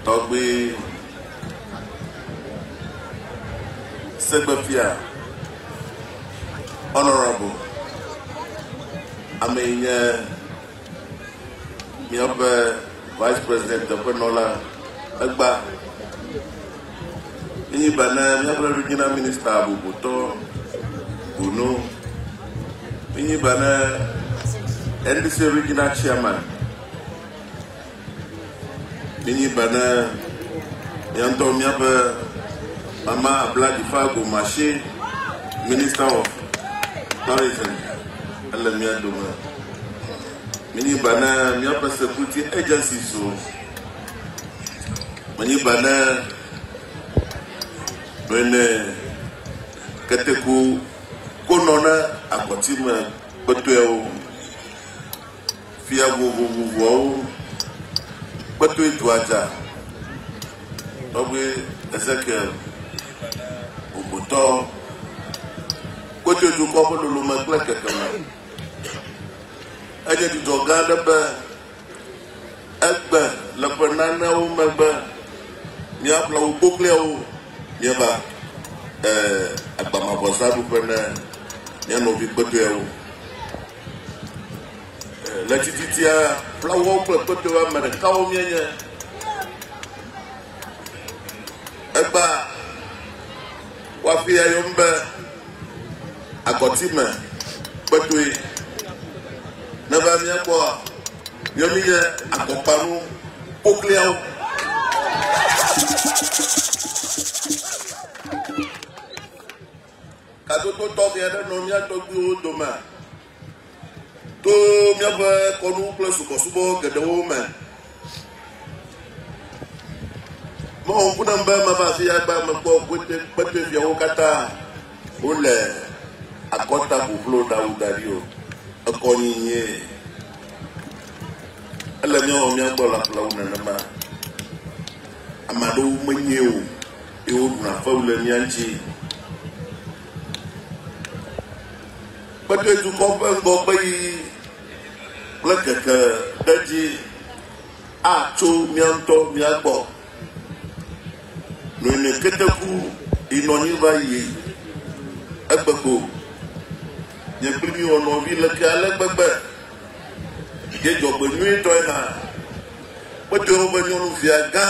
Tɔgbui Segbefia Honorable ame yi nye míaƒe Vice President teƒenɔla egba. Míenyi be ne míaƒe Regional Minister bubutɔ Bunu. Míenyi be ne NDC Regional Chairman. Míenyi be ne mía ŋutɔ míaƒe Mama Abla Dzifa Gomashie, Minister of Tourism ele mía dome. Míenyi be ne míaƒe security agencies wo. Menyi be ne mene keteku konɔ ne agɔti me kpetɔewo, fia vovovoawo, kpetɔe dua dza, tɔgbi Ezekiel bubutɔ, kpetɔe dukɔ ƒe lolome kple kekeme. Enye dzidzɔ gã aɖe be Egbe le ƒe nanewo megbe, míaƒle wo kpokploeawo míeva agbamavɔsaɖuƒe ne mía nɔvi kpetɔewo. Le tititia, ƒleawoawo kple kpetɔewo ame ɖekawo míenye. Egbea, woafia yɔm be agɔtime kpetɔe. Neva mía gbɔa, Míawo míenye akɔkpanu kpokliawo. Kadodo tɔxɛ aɖe nɔ mía tɔgbuiwo dome to míaƒe kɔnu kple subɔsubɔ geɖewo me. Mewɔ ŋku nam be meva afi ya be mekpɔ kpeteviawo katã wole akɔta ƒuƒlu ɖawu da ɖi o. Ekɔnyinyie. Ele míawɔ mía gbɔ le aƒlawu nenema. Ame aɖewo menye o eye woɖuna fewu le mía ŋuti. Kpekpe dukɔ ƒe ŋgɔgbeyiyi kple keke ɖe edzi atso mía ŋutɔ mía gbɔ. Nɔnɔe keteku yi nɔ anyi va yi egbe ko. Nye kpli mi wɔ nɔvi leke ale gbegbe. Ye dzɔgbe nyuitɔe hã. Kpetɔewo be nyɔnuvia gã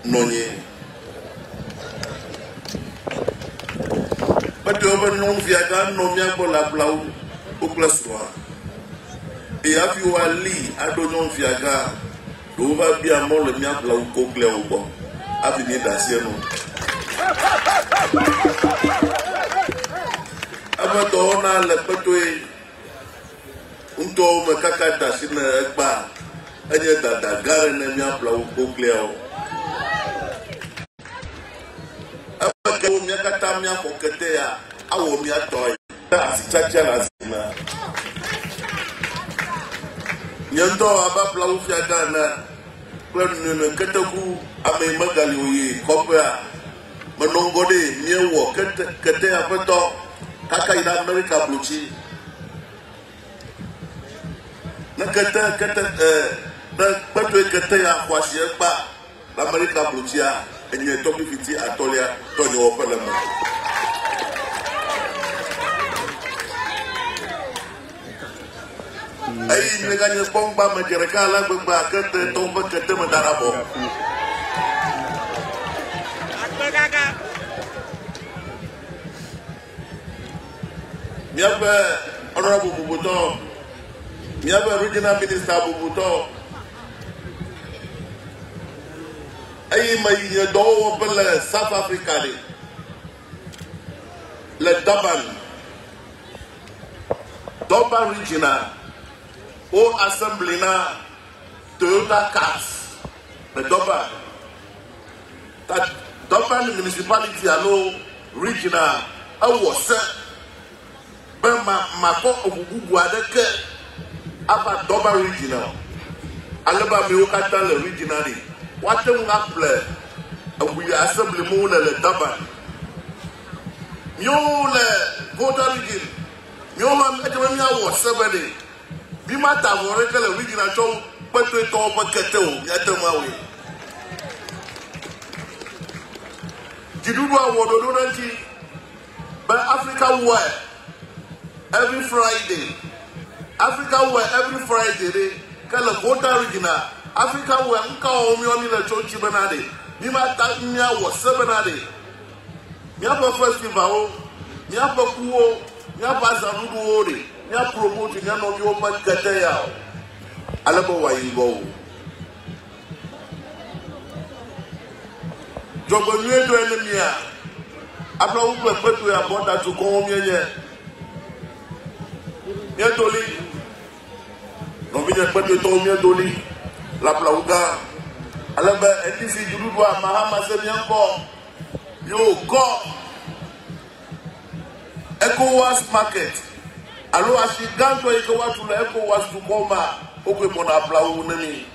nɔ anyi. Kpetɔewo be nyɔnuvia gã nɔ mía gbɔ le ablawu wo kple srɔ̃a. Eye hafi woalii aɖo nyɔnuvia gã, ɖewo va bia mɔ le mía ablawu kogliawo gbɔ hafi míeɖe asi enu. Eƒe dɔwɔna le kpetɔe ŋutɔwo me kaka de asi ne egbea enye dada gã aɖe ne míaƒle awu kogliawo. Eƒe kewo mía katã míaxɔ kete ya awɔ mía tɔe. Ne asitsatsa le asi me. Nye ŋutɔ abe aƒleawu fiagã ene kple nɔnɔe keteku ame yi megali o yi kɔƒea. Menɔ ŋgɔ ɖee míewɔ kete ketea ƒe dɔ kaka yi ɖe Amerika blotsi. Ne kete kete e ne kpetoe kete ya xɔ asi egbea le Amerika blotsia, enye tɔgbi fiti atɔ̃lia tɔ nye wɔƒe le eme. Eyi míeganye kpɔŋgba me dze ɖeka ale gbegbe kete tɔwo ƒe kete me da ɖe abɔ. Míaƒe honorable bubutɔ, míaƒe regional minister bubutɔ, eyi meyi nye dɔwɔwɔƒe le South Africa ɖe, le Durban. Durban region-a, wo assembly na Toyota cars le Durban. Ta Durban municipality alo region-a ewɔ se be ma makɔ eŋu bubu aɖeke ava Durban region o. Ale be amewo katã le region-a ɖi woate ŋu aƒle eŋu yi assembly me wole le Durban. Míwo le Volta Region, míwo hã edze be míawɔ se be ɖe mímata avɔ ɖeke le region-a tsɔ wu. Kpetoetɔwo ƒe kete o, míate ŋu awɔe. Dziɖuɖua wɔ ɖoɖo ɖe eŋuti be Africa Wear every Friday. Africa Wear every Friday ɖe ke le Volta Region a, Africa Wear ŋka wɔm míawo míle tso eŋuti bena ɖe mímata míawɔ se bena ɖe míaƒe festivalwo, míaƒe kuwo, míaƒe azãɖuɖuwo ɖe mía promote mía nɔviwo ƒe kete ya o ale be wòayi ŋgɔ o. Dzɔgbenyuietɔe ne mía Aƒlawu kple Kpetoe abɔtadukɔwo míenye. Míedo li. Nɔvinye Kpetoetɔwo míedo li le aƒlawu gã. Ale be NDC dziɖuɖua Mahama se mía ŋkɔ ye wòkɔ ECOWAS market alo asi gãtɔ yi ke woatu le ECOWAS dukɔwo mea, wokoe gbɔna aƒlawu ne mí.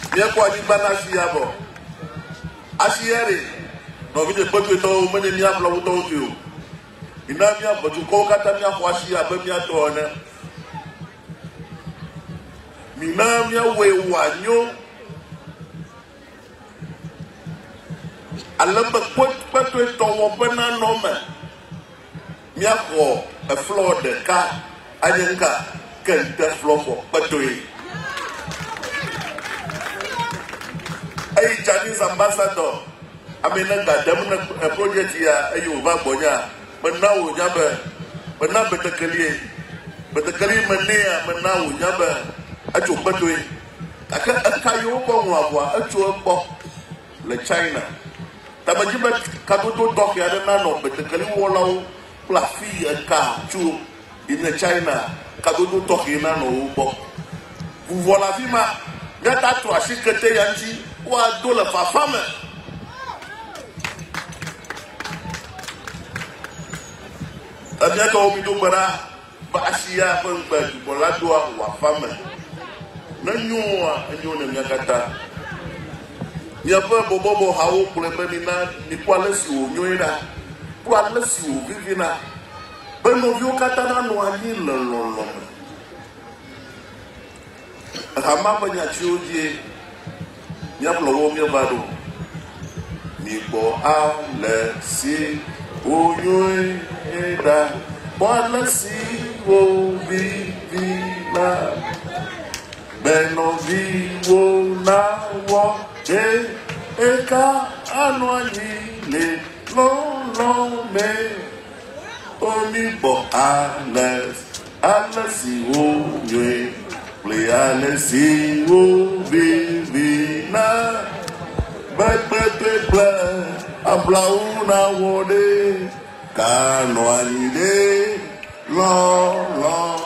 Míekpɔ anyigba na asi ya vɔ. Asi ya ɖe, nɔvinye kpekpetɔwo, menye mía aƒlawutɔwo tɔe o. Mina míaƒe dukɔwo katã míaxɔ asi abe mía tɔ ene. Mina míawɔe wòanyo ale be kpekpetɔwɔƒe nanɔ eme. Míaxɔ eflɔ ɖeka anye nuka? Kente flɔ xɔ kpetoe. Eyi Chinese ambassador ame ne ga dem ne project ya eye wòva gbɔnyea, mena wònya be mena betekelie. Betekeli menea mena wònya be etso kpetoe. Gake eka yi wokɔ ŋlɔ avɔa etso egbɔ le China. Ta medzi be kadodo tɔxɛ aɖe nanɔ betekeliwɔlawo kple afi eka tso yi nye China kadodo tɔxɛ nanɔ wo gbɔ. Vuvɔ le afi ma, míate atrɔ asi kete ya ŋuti woado le fafa me. Míatɔwo mido gbe ɖa be asi ya ƒe ŋugbe dukɔ la doa wòafa me. Ne nyoa, enyo ne mía katã. Miaƒe bɔbɔbɔhawo gblɔe be mina mikpɔ ale si wònyoe ɖa kple ale si wòvivina be nɔviwo katã nanɔ anyi le lɔlɔ̃ me. Hama ƒe nyatiwo dzie míaƒle wo míeva ɖo. Mikpɔ ale si wònyoe ɖa, kpɔ ale si wòvivina. Be nɔviwo nawɔ ɖeka anɔ anyi le lɔlɔ̃ me. O mikpɔ ale ale si wònyoe kple ale si wòvivina. Be kpekpe kple aƒlawo nawɔ ɖeka anɔ anyi ɖe lɔlɔ̃.